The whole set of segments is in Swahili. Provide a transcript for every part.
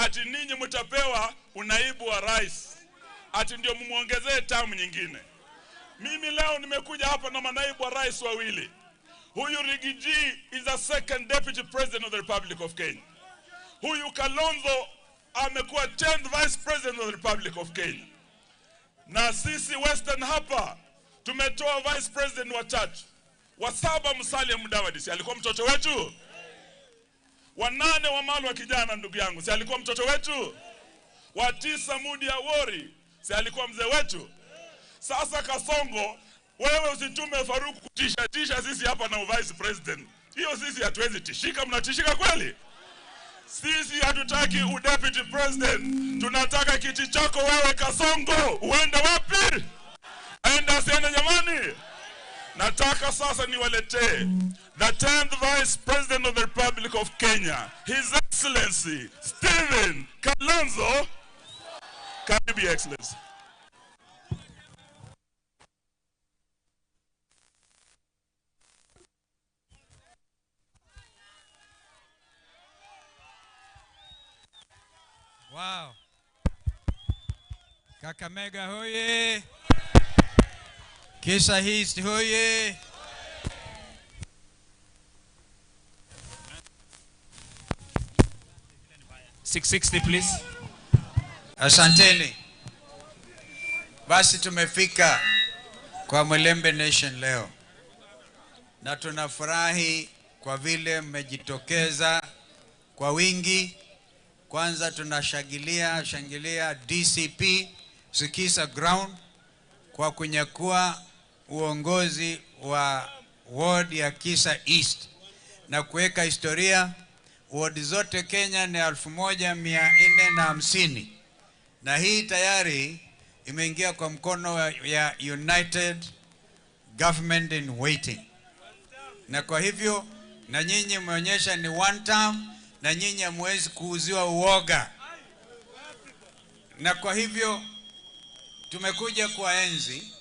Ati ninyi mtapewa unaibu wa rais, ati ndio mmuongezee tamu nyingine. Mimi leo nimekuja hapa na manaibu wa rais wawili. Huyu Riggy G is the second deputy president of the Republic of Kenya. Huyu Kalonzo amekuwa 10th vice president of the Republic of Kenya. Na sisi Western hapa tumetoa vice president watatu. Wa saba Musalia Mudavadi, si alikuwa mtoto wetu? Wa nane Wamalwa kijana, ndugu yangu, si alikuwa mtoto wetu? Wa tisa Moody Awori, si alikuwa mzee wetu? Sasa Kasongo, wewe usitume Faruku kutisha tisha sisi hapa na vice president. Hiyo sisi hatuwezi tishika. Mnatishika kweli? Sisi hatutaki udeputy president, tunataka kiti chako wewe Kasongo. Uende wapi? Aenda asiende jamani? Nataka sasa niwaletee the 10th Vice President of the Republic of Kenya, His Excellency Stephen Kalonzo. Karibu, Your Excellency. Wow. Kakamega hoye. Kisa East hoye. 660 please. Asanteni. Basi tumefika kwa Mulembe Nation leo na tunafurahi kwa vile mmejitokeza kwa wingi. Kwanza tunashangilia shangilia DCP Sikisa Ground kwa kunyakua uongozi wa ward ya Kisa East na kuweka historia. Ward zote Kenya ni 1450 na hii tayari imeingia kwa mkono ya United Government in Waiting. Na kwa hivyo na nyinyi mmeonyesha ni one term, na nyinyi hamwezi kuuziwa uoga. Na kwa hivyo tumekuja kuwaenzi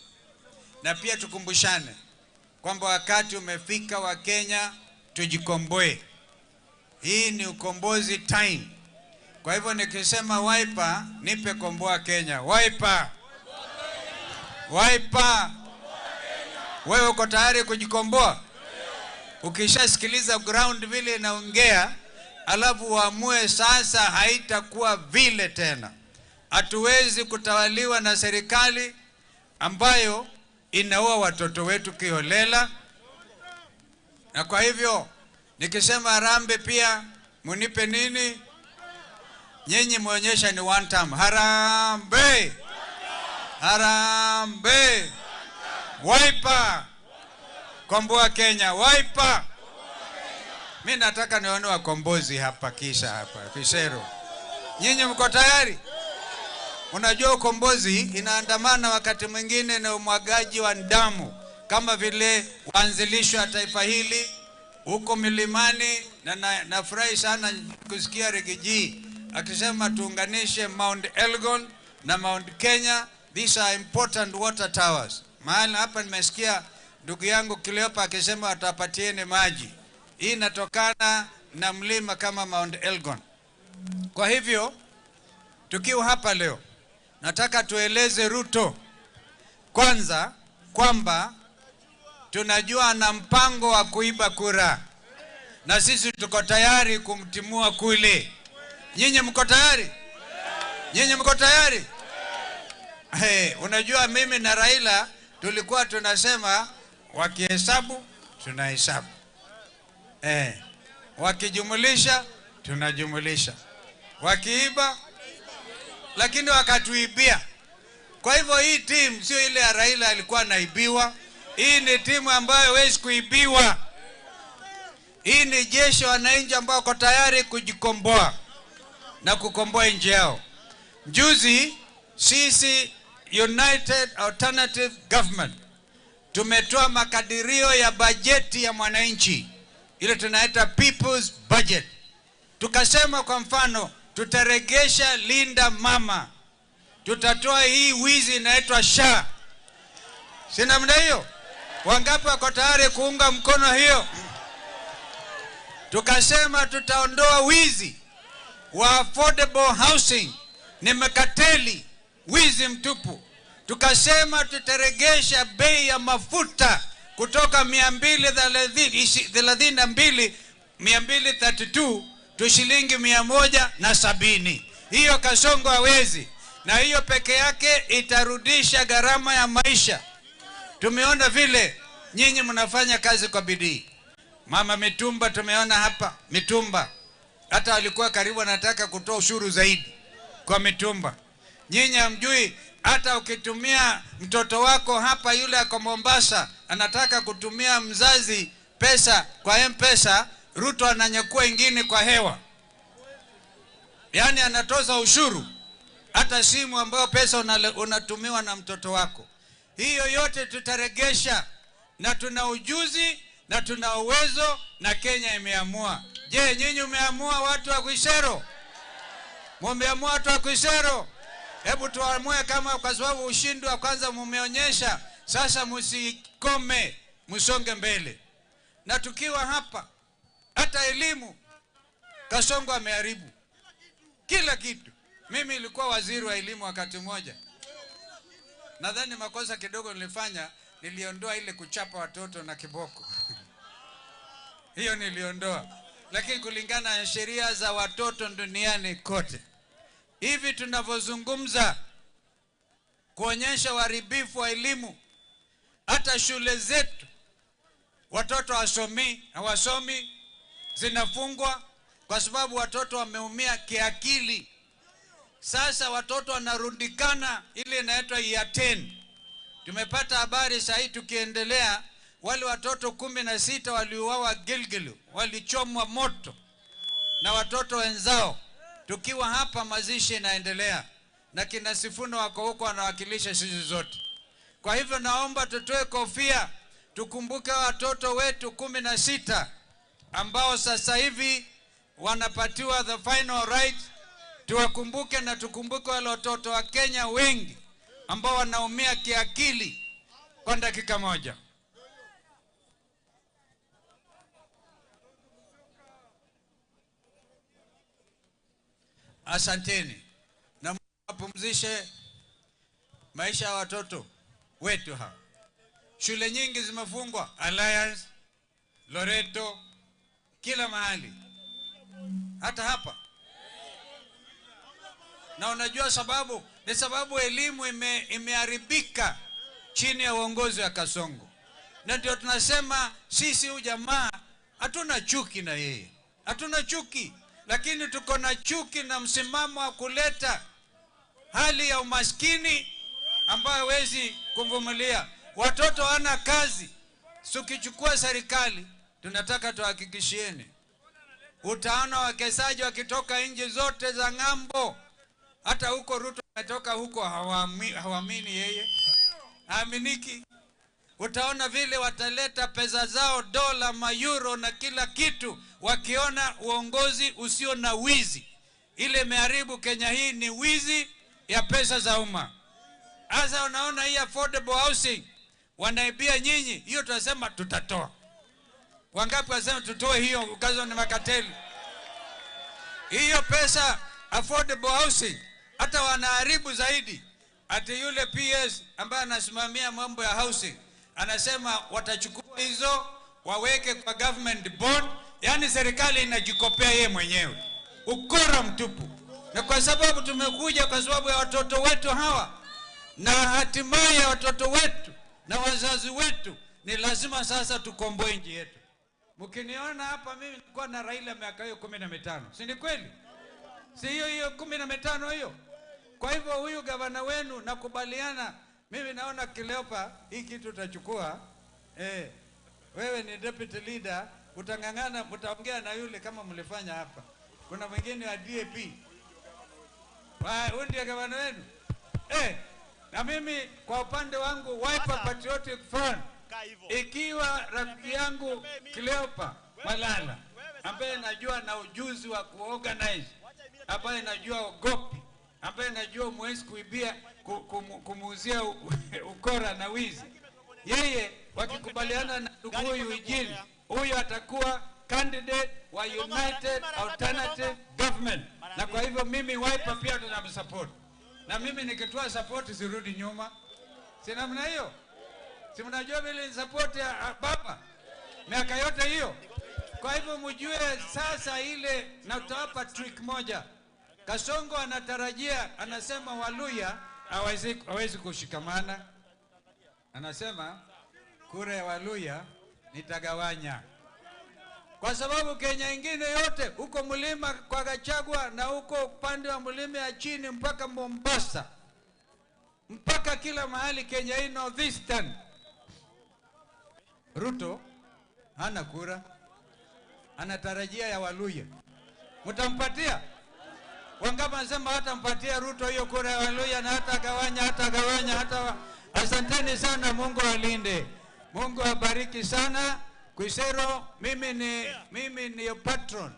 na pia tukumbushane kwamba wakati umefika wa Kenya tujikomboe. Hii ni ukombozi time. Kwa hivyo nikisema Wiper, nipe komboa Kenya. Wiper. Wiper. Wewe uko tayari kujikomboa? Ukishasikiliza ground vile inaongea, alafu uamue sasa haitakuwa vile tena. Hatuwezi kutawaliwa na serikali ambayo inaua watoto wetu kiholela. Na kwa hivyo nikisema harambee pia munipe nini? Nyinyi muonyesha ni one term. Harambee! Harambee! Wiper! Komboa Kenya. Wiper! Mimi nataka nione wakombozi hapa kisha hapa Kisero. Nyinyi mko tayari? Unajua ukombozi inaandamana wakati mwingine na umwagaji wa damu, kama vile waanzilishi wa taifa hili huko milimani, na nafurahi sana kusikia Riggy G akisema tuunganishe Mount Elgon na Mount Kenya. These are important water towers. Mahali hapa nimesikia ndugu yangu Cleopa akisema watapatieni maji. Hii inatokana na mlima kama Mount Elgon. Kwa hivyo tukiwa hapa leo, nataka tueleze Ruto kwanza kwamba tunajua ana mpango wa kuiba kura na sisi tuko tayari kumtimua kule. Nyinyi mko tayari? Nyinyi mko tayari? Hey, unajua mimi na Raila tulikuwa tunasema wakihesabu tunahesabu, wakijumulisha tunajumulisha, wakiiba, lakini wakatuibia. Kwa hivyo hii timu sio ile ya Raila alikuwa anaibiwa. Hii ni timu ambayo haiwezi kuibiwa. Hii ni jeshi wananchi ambao wako tayari kujikomboa na kukomboa nchi yao. Juzi sisi United Alternative Government tumetoa makadirio ya bajeti ya mwananchi, ile tunaita People's Budget. Tukasema kwa mfano tutaregesha Linda Mama, tutatoa hii wizi inaitwa SHA. Si namna hiyo? Wangapi wako tayari kuunga mkono hiyo? Tukasema tutaondoa wizi. wa affordable housing ni makateli, wizi mtupu. Tukasema tutaregesha bei ya mafuta kutoka 232, 232 tu shilingi 170. Hiyo Kasongo hawezi, na hiyo peke yake itarudisha gharama ya maisha. Tumeona vile nyinyi mnafanya kazi kwa bidii. Mama mitumba tumeona hapa, mitumba hata alikuwa karibu anataka kutoa ushuru zaidi kwa mitumba. Nyinyi hamjui hata ukitumia mtoto wako hapa, yule ako Mombasa anataka kutumia mzazi pesa kwa M-Pesa, Ruto ananyakua ingine kwa hewa. Yaani anatoza ushuru hata simu ambayo pesa unatumiwa na mtoto wako. Hiyo yote tutaregesha, na tuna ujuzi na tuna uwezo, na Kenya imeamua. Je, nyinyi umeamua watu wa Khwisero? Mumeamua watu wa Khwisero? Hebu tuamue kama, kwa sababu ushindi wa kwanza mumeonyesha, sasa msikome, msonge mbele. Na tukiwa hapa, hata elimu Kasongo ameharibu kila kitu. Mimi nilikuwa waziri wa elimu wakati mmoja. Nadhani makosa kidogo nilifanya, niliondoa ile kuchapa watoto na kiboko. Hiyo niliondoa. Lakini kulingana na sheria za watoto duniani kote, hivi tunavyozungumza, kuonyesha uharibifu wa elimu, hata shule zetu watoto hawasomi, zinafungwa kwa sababu watoto wameumia kiakili. Sasa watoto wanarundikana, ile inaitwa year 10. Tumepata habari sasa hivi tukiendelea, wale watoto 16 waliuawa Gilgil, walichomwa moto na watoto wenzao. Tukiwa hapa mazishi inaendelea, na kina Sifuna wako huko wanawakilisha sisi zote. Kwa hivyo naomba tutoe kofia, tukumbuke watoto wetu 16 ambao sasa hivi wanapatiwa the final right. Tuwakumbuke na tukumbuke wale watoto wa Kenya wengi ambao wanaumia kiakili. Kwa dakika moja. Asanteni. Na apumzishe maisha ya watoto wetu hapa. Shule nyingi zimefungwa, Alliance, Loreto, kila mahali, hata hapa. Na unajua sababu? Ni sababu elimu imeharibika chini ya uongozi wa Kasongo. Na ndio tunasema sisi huyu jamaa hatuna chuki na yeye. Hatuna chuki, lakini tuko na chuki na msimamo wa kuleta hali ya umaskini ambayo hawezi kuvumilia. Watoto hawana kazi. Tukichukua serikali, tunataka tuhakikishieni, utaona wawekezaji wakitoka nchi zote za ng'ambo. Hata huko Ruto ametoka huko, hawaamini yeye, haaminiki. Utaona vile wataleta pesa zao, dola, mayuro na kila kitu, wakiona uongozi usio na wizi. Ile imeharibu Kenya hii ni wizi ya pesa za umma. Sasa unaona hii affordable housing wanaibia nyinyi, hiyo tunasema tutatoa. Wangapi wasema tutoe hiyo? Ukazo ni makateli. Hiyo pesa affordable housing hata wanaharibu zaidi. Ati yule PS ambaye anasimamia mambo ya housing anasema watachukua hizo waweke kwa government bond, yani serikali inajikopea yeye mwenyewe. Ukora mtupu. Na kwa sababu tumekuja kwa sababu ya watoto wetu hawa, na hatimaye watoto wetu na wazazi wetu, ni lazima sasa tukomboe nchi yetu. Mkiniona hapa mimi nilikuwa na Raila miaka hiyo 15. Si ni kweli? Si hiyo hiyo 15 hiyo? Kwa hivyo huyu gavana wenu nakubaliana, mimi naona Cleopa hii kitu utachukua. Wewe ni deputy leader, utangangana, utaongea na yule kama mlifanya hapa. Kuna mwingine wa DAP. Huyu ndiye gavana wenu. Na mimi kwa upande wangu Wiper Patriotic Front, ikiwa rafiki yangu Cleopa Malala ambaye najua na ujuzi wa kuorganize, ambaye najua ogopi, ambaye najua mwezi kuibia, kumuuzia ukora na wizi, yeye wakikubaliana na ndugu huyu Eugene, huyu atakuwa candidate wa United Alternative Government. Na kwa hivyo mimi Wiper pia tunamsupport. Na mimi nikitoa support sirudi nyuma. Si namna hiyo? Si mnajua vile support ya baba miaka yote hiyo. Kwa hivyo mjue sasa ile, na tutawapa trick moja. Kasongo anatarajia, anasema Waluya hawezi kushikamana. Anasema kura ya Waluya nitagawanya. Kwa sababu Kenya ingine yote huko mlima kwa Gachagua na huko upande wa mlima ya chini mpaka Mombasa, mpaka kila mahali Kenya hii Northeastern, Ruto hana kura, anatarajia ya Waluya. Mtampatia? Wangapi wanasema hatampatia Ruto hiyo kura ya Waluya na hata gawanya, hata gawanya, hata. Asanteni sana, Mungu alinde, Mungu abariki sana. Khwisero, mimi ni patron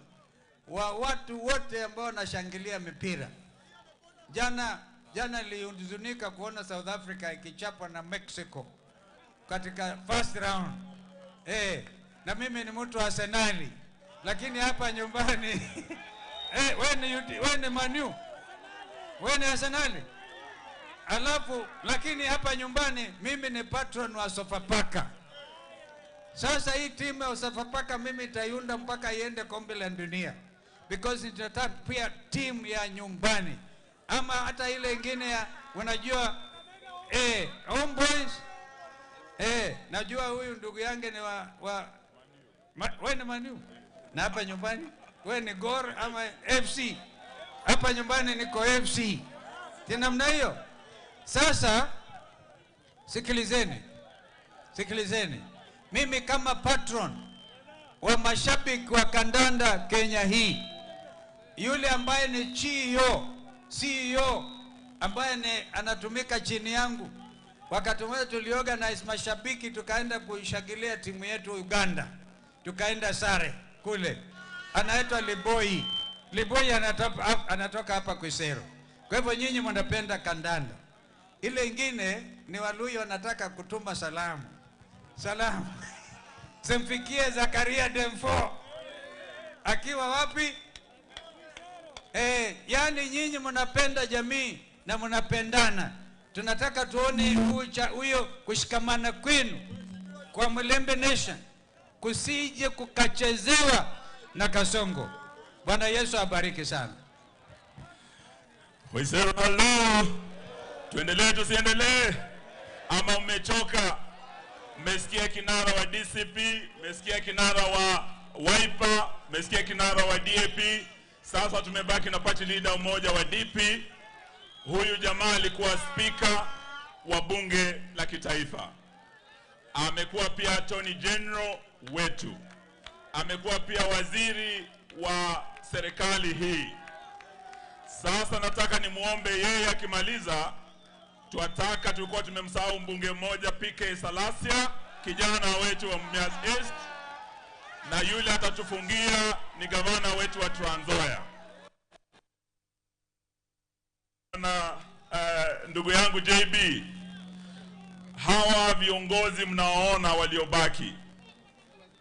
wa watu wote ambao wanashangilia mipira. Jana nilihuzunika kuona South Africa ikichapwa na Mexico katika first round. Na mimi ni mtu wa Arsenal, lakini hapa nyumbani wewe ni Manu, wewe ni Arsenal. Alafu lakini hapa nyumbani mimi ni patron wa Sofapaka. Sasa hii timu ya Sofapaka mimi itaiunda mpaka iende kombe la dunia, because nitataka pia timu ya nyumbani, ama hata ile ingine ya unajua Homeboys. Najua huyu ndugu yangu ni wewe ni Manu, na hapa nyumbani wewe ni Gor ama FC. Hapa nyumbani niko FC. Tena namna hiyo. Sasa sikilizeni. Sikilizeni. Mimi kama patron wa mashabiki wa kandanda Kenya hii, yule ambaye ni CEO ambaye ni anatumika chini yangu, wakati mmoja tulioga na mashabiki tukaenda kuishangilia timu yetu Uganda, tukaenda sare kule, anaitwa Liboi. Liboi anatoka hapa Khwisero. Kwa hivyo nyinyi mnapenda kandanda. Ile ingine ni Waluya wanataka kutuma salamu. Salamu simfikie Zakaria Demfo akiwa wapi? Yani nyinyi mnapenda jamii na mnapendana. Tunataka tuone huyo kushikamana kwenu kwa Mulembe Nation kusije kukachezewa na Kasongo. Bwana Yesu abariki sana. Khwisero halo. Tuendelee tusiendelee? Ama umechoka? Mmesikia kinara wa DCP, mmesikia kinara wa Wiper, mmesikia kinara wa DAP. Sasa tumebaki na party leader mmoja wa DP. Huyu jamaa alikuwa speaker wa bunge la kitaifa. Amekuwa pia Attorney General wetu. Amekuwa pia waziri wa serikali hii. Sasa nataka nimuombe yeye akimaliza, tuataka tulikuwa tumemsahau mbunge mmoja PK Salasia, kijana wetu wa Mumias East, na yule atatufungia ni gavana wetu wa Trans Nzoia. Na ndugu yangu JB, hawa viongozi mnaoona waliobaki,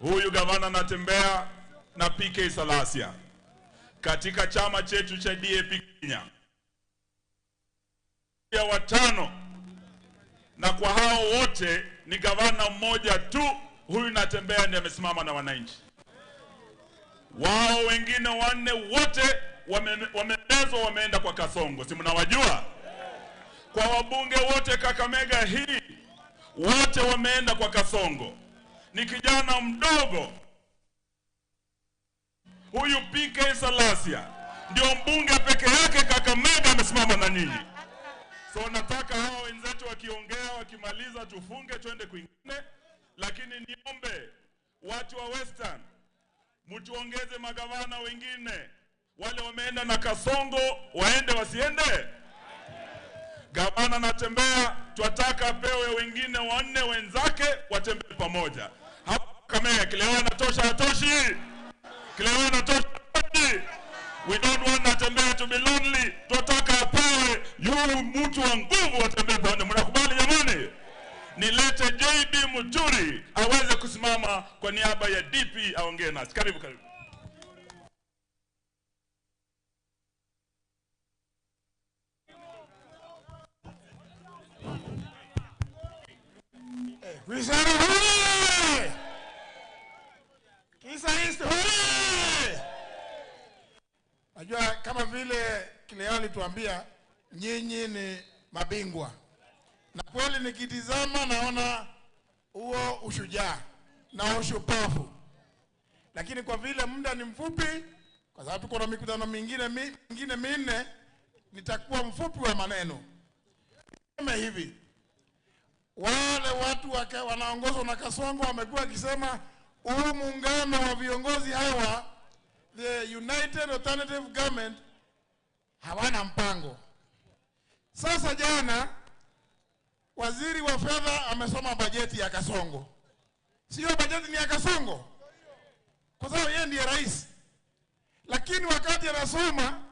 huyu gavana anatembea na PK Salasia katika chama chetu cha DAP Kenya ya watano, na kwa hao wote ni gavana mmoja tu, huyu natembea ndiye amesimama na wananchi. Wao wengine wanne wote wamemezwa, wameenda kwa Kasongo, si mnawajua? Kwa wabunge wote Kakamega hii wote wameenda kwa Kasongo. Ni kijana mdogo huyu PK Salasia ndio mbunge peke yake Kakamega amesimama na nyinyi. So nataka hawa wenzetu wakiongea, wakimaliza tufunge twende kwingine. Lakini niombe watu wa Western mtuongeze magavana wengine. Wale wameenda na Kasongo waende wasiende? Gavana anatembea, twataka apewe wengine wanne wenzake watembee pamoja. Hapa Kakamega Kileo anatosha, hatoshi? Kileo anatosha? We don't want Natembea to be lonely. Twataka apewe yule mtu wa nguvu atembee pamoja. Mnakubali jamani? Nilete JB Muturi aweze kusimama kwa niaba ya DP aongee nasi. Karibu, karibu. Khwisero hoye! Kisa East hoye! Najua kama vile Kileo alituambia nyinyi ni mabingwa, na kweli nikitizama naona huo ushujaa na ushupavu, lakini kwa vile muda ni mfupi, kwa sababu tuko na mikutano mingine minne, nitakuwa mfupi wa maneno. Sema hivi, wale watu wanaongozwa na Kasongo wamekuwa wakisema huu muungano wa viongozi hawa, the United Alternative Government, hawana mpango. Sasa jana waziri wa fedha amesoma bajeti ya Kasongo. Sio bajeti ni ya Kasongo, kwa sababu yeye ndiye rais. Lakini wakati anasoma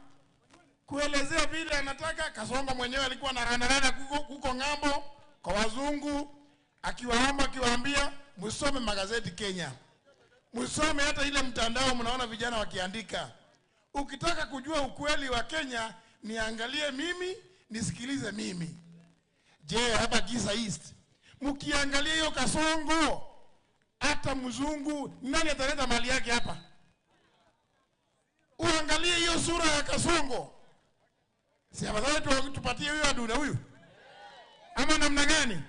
kuelezea vile anataka, Kasongo mwenyewe alikuwa anaranarana huko ng'ambo kwa wazungu, akiwaomba, akiwaambia msome magazeti Kenya, msome hata ile mtandao mnaona vijana wakiandika. Ukitaka kujua ukweli wa Kenya, niangalie mimi, nisikilize mimi. Je, hapa Kisa East mkiangalia hiyo Kasongo, hata mzungu nani ataleta mali yake hapa? Uangalie hiyo sura ya Kasongo, si afadhali tupatie huyo aduna huyu ama namna gani?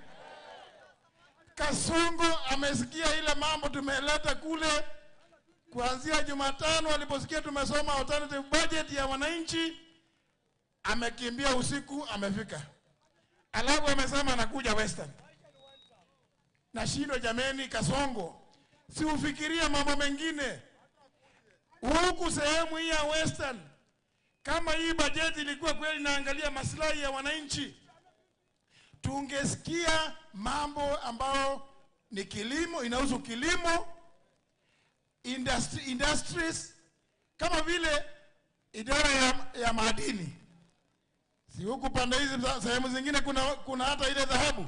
Kasongo amesikia ile mambo tumeleta kule kuanzia Jumatano aliposikia tumesoma alternative budget ya wananchi, amekimbia usiku amefika. Alafu amesema anakuja Western. Nashindwa jameni, Kasongo, si ufikiria mambo mengine. Huku sehemu hii ya Western, kama hii budget ilikuwa kweli inaangalia maslahi ya wananchi, tungesikia mambo ambao ni kilimo, inahusu kilimo, industries, kama vile idara ya madini. Si huku pande hizi sehemu zingine kuna hata ile dhahabu.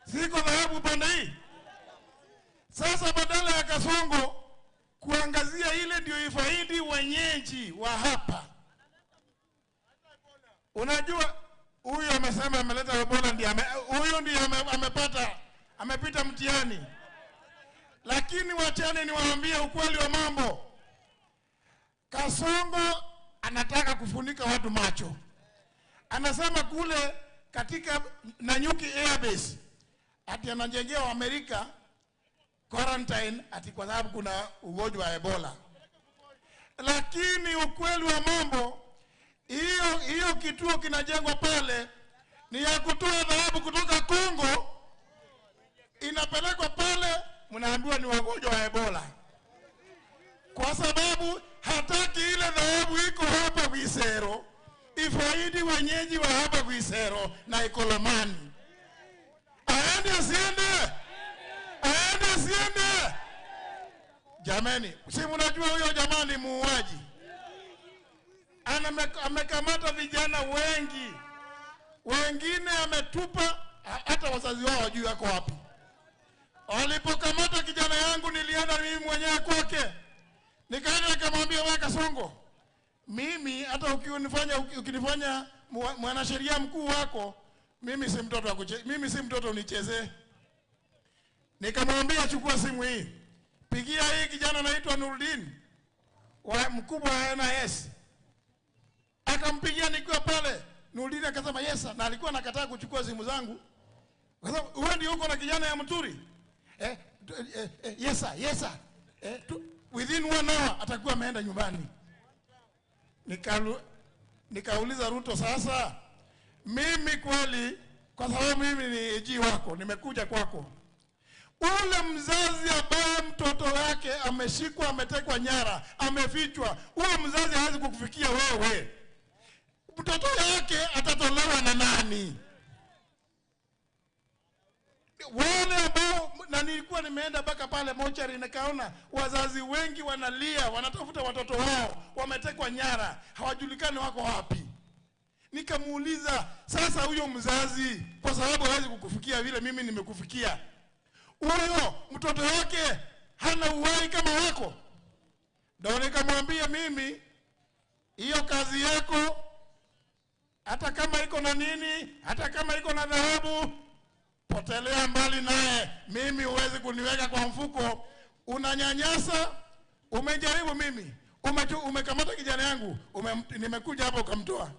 Siko dhahabu pande hii. Sasa badala ya Kasongo kuangazia ile ndio ifaidi wenyeji wa hapa. Unajua huyu amesema ameleta Ebola, ndiye huyu ndiye amepata, amepita mtihani. Lakini wachane niwaambie ukweli wa mambo. Kasongo anataka kufunika watu macho. Anasema kule katika Nanyuki Airbase ati anajengea wa Amerika quarantine ati kwa sababu kuna ugonjwa wa Ebola. Lakini ukweli wa mambo, hiyo kituo kinajengwa pale ni ya kutoa dhahabu kutoka Kongo, inapelekwa pale, mnaambiwa ni wagonjwa wa Ebola. Kwa sababu hataki ile dhahabu iko hapa Khwisero ifaidi wenyeji wa hapa Khwisero na Ikolomani. Aende asiende? Aende asiende? Jameni, si mnajua huyo jamaa ni muuaji. Amekamata vijana wengi, wengine ametupa, hata wazazi wao hawajui wako wapi. Walipokamata kijana yangu nilienda mimi mwenyewe kwake. Nikaenda nikamwambia, wewe Kasongo, mimi hata ukinifanya mwanasheria mkuu wako, mimi si mtoto wa kucheza, mimi si mtoto unichezee. Nikamwambia chukua simu hii, pigia hii kijana anaitwa Nurdin wa mkubwa wa NIS. Akampigia nikiwa pale. Nurdin akasema yes, na alikuwa anakataa kuchukua simu zangu. Akasema wewe ndio uko na kijana ya Mturi? Yes sir, yes sir. Within 1 hour atakuwa ameenda nyumbani. Nikauliza Ruto, sasa mimi kweli, kwa sababu mimi ni AG wako, nimekuja kwako, ule mzazi ambaye mtoto wake ameshikwa, ametekwa nyara, amefichwa, huyo mzazi hawezi kukufikia wewe. Mtoto wake atatolewa na nani? Wale ambao, na nilikuwa nimeenda mpaka pale mochari nikaona wazazi wengi wanalia, wanatafuta watoto wao, wametekwa nyara, hawajulikani wako wapi. Nikamuuliza, sasa huyo mzazi, kwa sababu hawezi kukufikia vile mimi nimekufikia, huyo mtoto wake hana uhai kama wako? Ndio nikamwambia mimi, hiyo kazi yako, hata kama iko na nini, hata kama iko na dhahabu, Potelea mbali naye, mimi huwezi kuniweka kwa mfuko. Unanyanyasa, umejaribu mimi, umekamata kijana yangu, nimekuja hapa ukamtoa.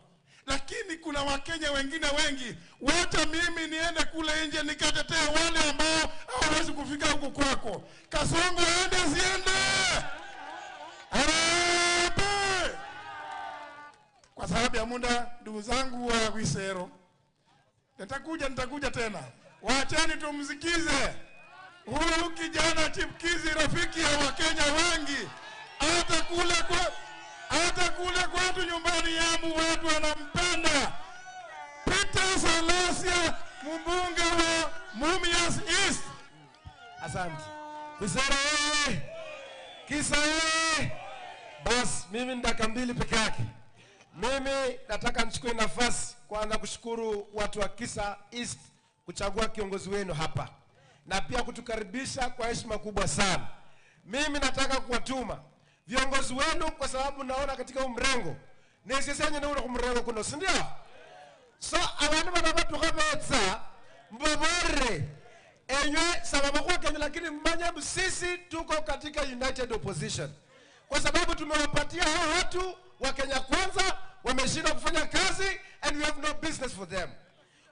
Lakini kuna Wakenya wengine wengi, wacha mimi niende kule nje nikatetee wale ambao hawawezi kufika huku kwako. Kasongo aende siende? Harambee! Kwa sababu ya muda, ndugu zangu wa Khwisero, nitakuja tena. Waacheni tumsikize huyu kijana chipkizi, rafiki ya Wakenya wengi. Hata kule kwetu nyumbani yangu watu wanampenda. Peter Salasya, mbunge wa Mumias East. Asante. Khwisero oye! Kisa oye! Bas, mimi ni dakika mbili peke yake. Mimi nataka nichukue nafasi kwanza kushukuru watu wa Kisa East kuchagua kiongozi wenu hapa na pia kutukaribisha kwa heshima kubwa sana. Mimi nataka kuwatuma viongozi wenu kwa sababu naona katika huu mrengo nesisenye naona kumrengo kuno, si ndio? So abantu banabatuka betsa mbobore enywe sababu kwa Kenya, lakini mmanye sisi tuko katika united opposition kwa sababu tumewapatia hao watu wa Kenya Kwanza wameshindwa kufanya kazi and we have no business for them.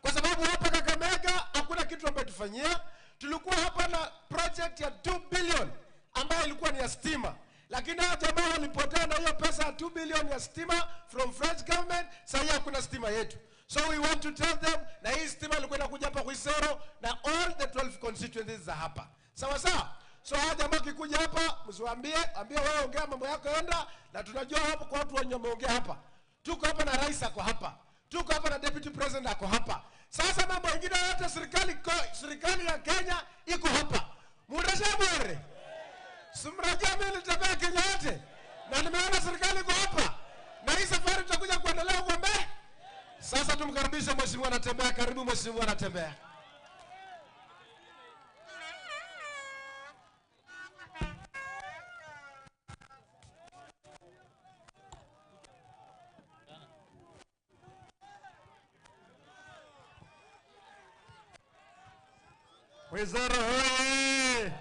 Kwa sababu hapa Kakamega hakuna kitu ambacho tufanyia. Tulikuwa hapa na project ya 2 billion ambayo ilikuwa ni ya stima, lakini hao jamaa walipotea na hiyo pesa ya 2 billion ya stima from French government. Sasa hakuna stima yetu. So we want to tell them, na hii stima ilikuwa inakuja hapa Khwisero na all the 12 constituencies za hapa. Sawa sawa. So hao jamaa kikuja hapa msiwaambie, ambie wewe ongea mambo yako enda, na tunajua hapo kwa watu wenye wameongea hapa. Tuko hapa na rais ako hapa. Tuko hapa na deputy president ako hapa. Sasa mambo mengine yote serikali ya Kenya iko hapa. Murasha bure. Simrajia mimi nitembea Kenya yote. Na nimeona serikali iko hapa. Na hii safari tutakuja kuendelea huko mbele. Sasa tumkaribishe mheshimiwa anatembea. Karibu mheshimiwa anatembea. Khwisero hoye!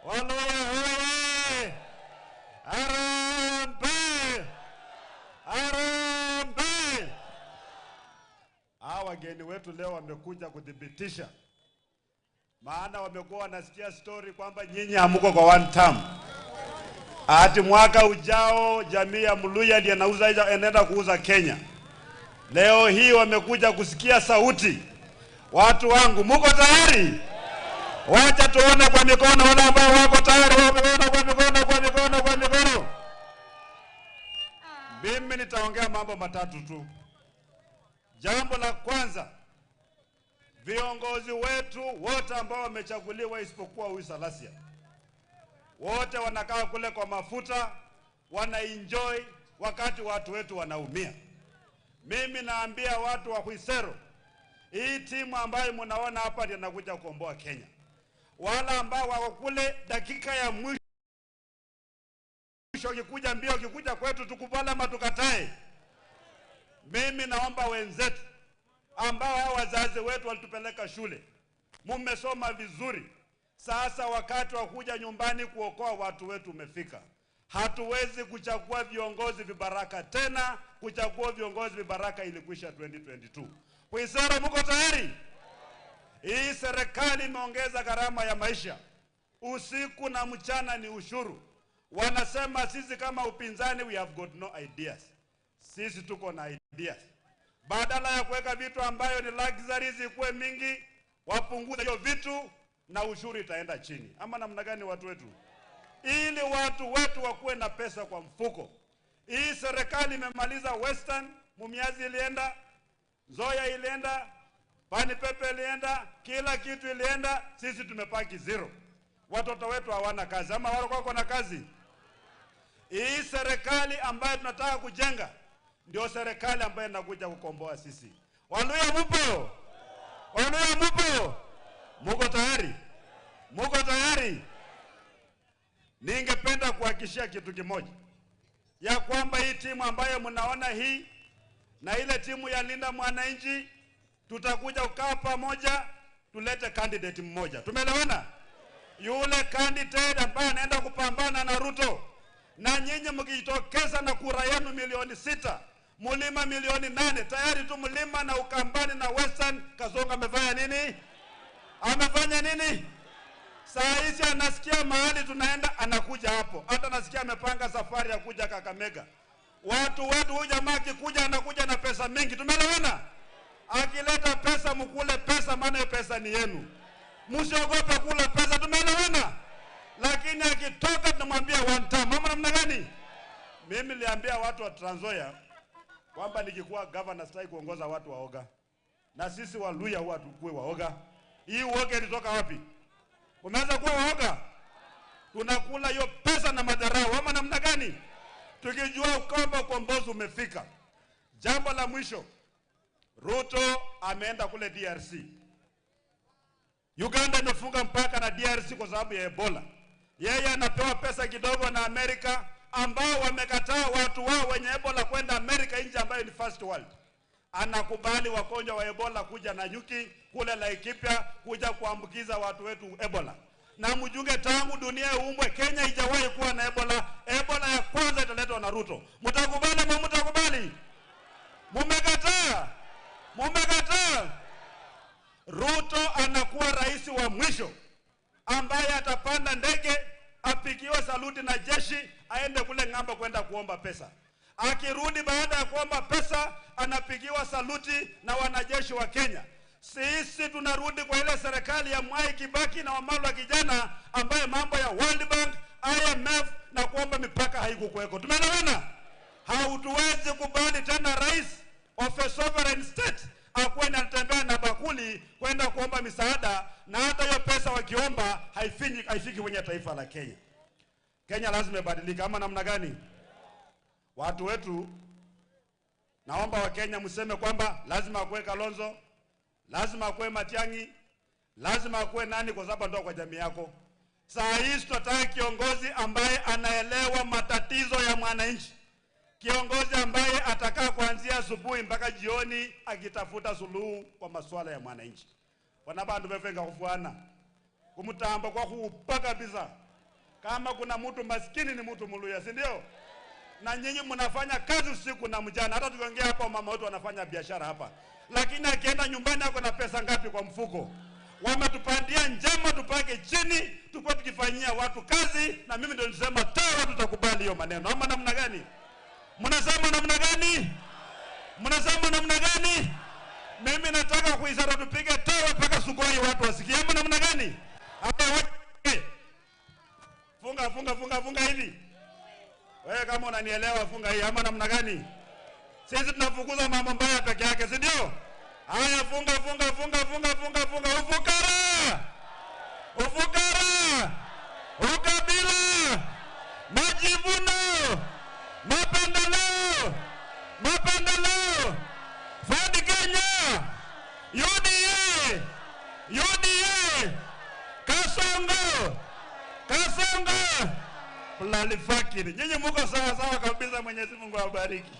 Waluya hoye! Harambee! Harambee! Hawa wageni wetu leo wamekuja kuthibitisha, maana wamekuwa wanasikia story kwamba nyinyi hamuko kwa one term. Ati mwaka ujao jamii ya Mluya ndiye anaenda kuuza Kenya. Leo hii wamekuja kusikia sauti. Watu wangu, muko tayari? Wacha tuone kwa mikono wale ambao wako tayari, wameona kwa mikono, kwa mikono, kwa mikono. Mimi nitaongea mambo matatu tu. Jambo la kwanza, viongozi wetu wote ambao wamechaguliwa isipokuwa huyu Salasya, wote wanakaa kule kwa mafuta, wana enjoy wakati watu wetu wanaumia. Mimi naambia watu wa Khwisero, hii timu ambayo mnaona hapa ndio inakuja kukomboa Kenya. Wala ambao wako kule dakika ya mwisho ukikuja mbio, ukikuja kwetu tukubali ama tukatae. Mimi naomba wenzetu ambao hao wazazi wetu walitupeleka shule, mmesoma vizuri. Sasa wakati wa kuja nyumbani kuokoa watu wetu umefika. Hatuwezi kuchagua viongozi vibaraka tena. Kuchagua viongozi vibaraka ilikwisha 2022. Khwisero, mko tayari? Hii serikali imeongeza gharama ya maisha. Usiku na mchana ni ushuru. Wanasema sisi kama upinzani we have got no ideas. Sisi tuko na ideas. Badala ya kuweka vitu ambayo ni luxuries ikuwe mingi, wapunguze hiyo vitu na ushuru itaenda chini. Ama namna gani watu wetu? Ili watu wetu wakuwe na pesa kwa mfuko. Hii serikali imemaliza Western, Mumias ilienda, Nzoia ilienda, Pani Pepe ilienda, kila kitu ilienda, sisi tumepaki zero. Watoto wetu hawana kazi, ama wao wako na kazi? Hii serikali ambayo tunataka kujenga ndio serikali ambayo inakuja kukomboa sisi. Waluya mupo? Waluya mupo? Muko tayari? Muko tayari? Ningependa kuhakikishia kitu kimoja, ya kwamba hii timu ambayo mnaona hii na ile timu ya Linda Mwananchi tutakuja kukaa pamoja Tulete candidate mmoja. Tumeelewana? Yule candidate ambaye anaenda kupambana na Ruto. Na nyinyi mkijitokeza na kura yenu 6 milioni, Mlima 8 milioni, tayari tu Mlima na Ukambani na Western. Kasongo amefanya nini? Amefanya nini? Saa hizi anasikia mahali tunaenda, anakuja hapo. Hata nasikia amepanga safari ya kuja Kakamega. Watu wetu, huyu jamaa akikuja anakuja na pesa mingi. Tumeelewana? Akileta pesa mkule pesa, maana hiyo pesa ni yenu. Msiogope kula pesa, tumeelewana? Lakini akitoka tunamwambia one time. Mama namna gani? Mimi niliambia watu wa Trans Nzoia kwamba nikikuwa governor sitaki kuongoza watu waoga. Na sisi Waluya huwa tukue waoga. Hii uoga ilitoka wapi? Umeanza kuwa waoga? Tunakula hiyo pesa na madharau, ama namna gani? Tukijua kwamba ukombozi umefika. Jambo la mwisho, Ruto ameenda kule DRC. Uganda imefunga mpaka na DRC kwa sababu ya Ebola. Yeye anapewa pesa kidogo na Amerika, ambao wamekataa watu wao wenye Ebola kwenda Amerika, nchi ambayo ni first world. Anakubali wagonjwa wa Ebola kuja Nanyuki kule Laikipia kuja kuambukiza watu wetu Ebola. Na mjunge, tangu dunia iumbwe Kenya haijawahi kuwa na Ebola. Ebola ya kwanza italetwa na Ruto. Mtakubali ama mtakubali? Mumekataa. Mumekataa. Ruto anakuwa rais wa mwisho ambaye atapanda ndege apigiwe saluti na jeshi aende kule ng'ambo kwenda kuomba pesa. Akirudi baada ya kuomba pesa anapigiwa saluti na wanajeshi wa Kenya. Sisi tunarudi kwa ile serikali ya Mwai Kibaki na Wamalwa kijana, ambaye mambo ya World Bank, IMF na kuomba mipaka haikukuweko. Tumeelewana? Hautuwezi kubali tena rais of a sovereign state akuwe anatembea na bakuli kwenda kuomba misaada, na hata hiyo pesa wakiomba haifiki kwenye taifa la Kenya. Kenya lazima ibadilike, ama namna gani? Watu wetu, naomba Wakenya mseme kwamba lazima akuwe Kalonzo, lazima akuwe Matiang'i, lazima akuwe nani, kwa sababu ndio kwa jamii yako. Saa hii tunataka kiongozi ambaye anaelewa matatizo ya mwananchi, kiongozi ambaye atakaa kuanzia asubuhi mpaka jioni akitafuta suluhu kwa masuala ya mwananchi. Wana bandu befenga kufuana kumutamba kwa kuupa kabisa. Kama kuna mtu maskini ni mtu Mluya, si ndio? Na nyinyi mnafanya kazi usiku na mchana. Hata tukiongea hapa, mama wetu anafanya biashara hapa, lakini akienda nyumbani ako na pesa ngapi kwa mfuko? Wametupandia njama tupake chini, tukua tukifanyia watu kazi, na mimi ndio nisema toa, tutakubali hiyo maneno ama namna gani? Mnasema namna gani? Mnasema namna gani? Mimi nataka kuisara tupige toa mpaka Sugoi watu wasikie, ama namna gani? Hapa funga funga funga funga hivi. Wewe kama unanielewa funga hii, ama namna gani? Sisi tunafukuza mambo mbaya peke yake, si ndio? Haya, funga funga funga funga funga funga. Ufukara, ufukara, ukabila, majivuno, mapendeleo, mapendeleo. Ford Kenya, UDA, UDA, Kasongo, Kasongo, Lalifakiri. Nyinyi muko sawa sawa kabisa. Mwenyezi Mungu awabariki.